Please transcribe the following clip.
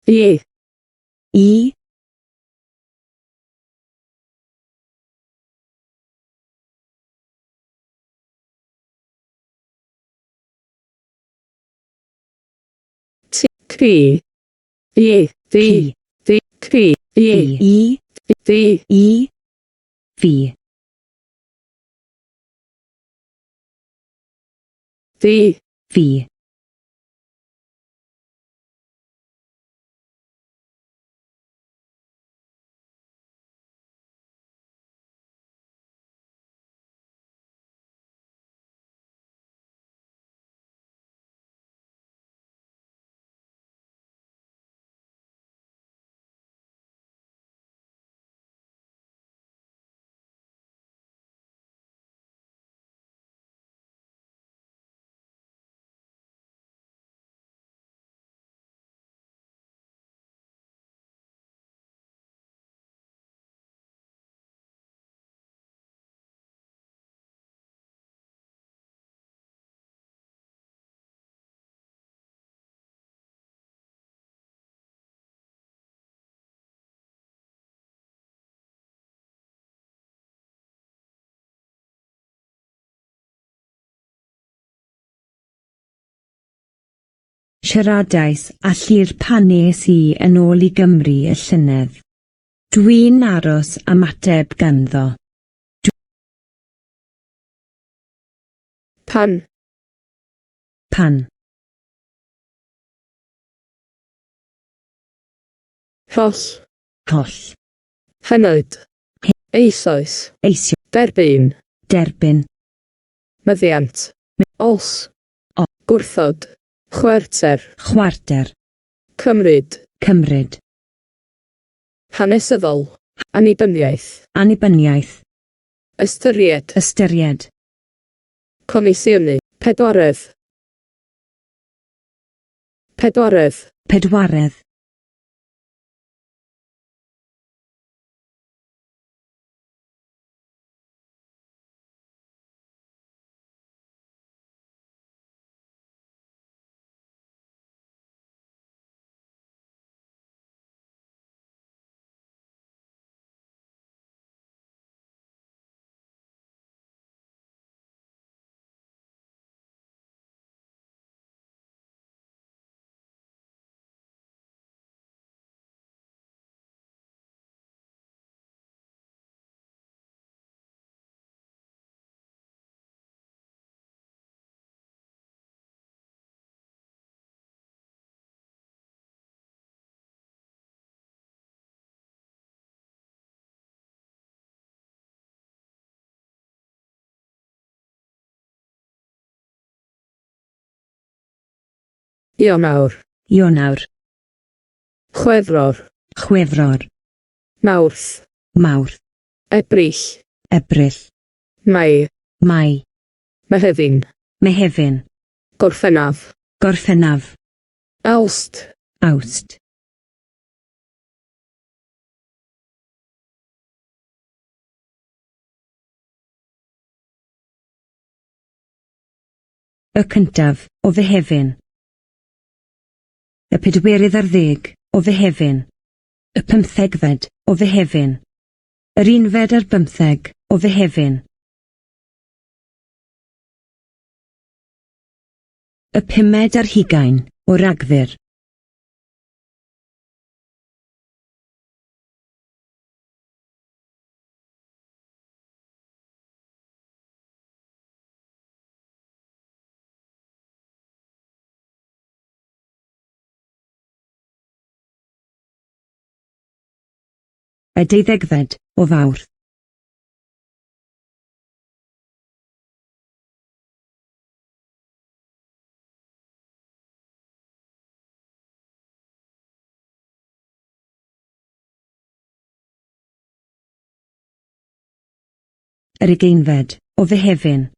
I. I. T. C. E. D. P. D. C. E. E. D. E. V. D. V. Siaradais â Llŷr pan es i yn ôl i Gymru y llynedd. Dwi'n aros am ateb ganddo. Pan. Pan. Rhos. Rhos. Henoed. Eisoes. Eisio. Derbyn. Derbyn. Meddiant. Os. O. Gwrthod. Chwarter. Chwarter. Cymryd. Cymryd. Hanesyddol. Annibyniaeth. Annibyniaeth. Ystyried. Ystyried. Comisiynu. Pedwaredd. Pedwaredd. Pedwaredd. Ionawr. Ionawr. Chwefror. Chwefror. Mawrth. Mawrth. Ebrill. Ebrill. Mai. Mai. Mehefin. Mehefin. Gorffennaf. Gorffennaf. Awst. Awst. Y cyntaf, o Fehefin. Y pedwerydd ar ddeg, o Fehefin. Y pymthegfed, o Fehefin. Yr unfed ar bymtheg, o Fehefin. Y pumed ar hugain, o Ragfyr. Y deuddegfed, o Fawrth. Yr ugeinfed, o Fehefin.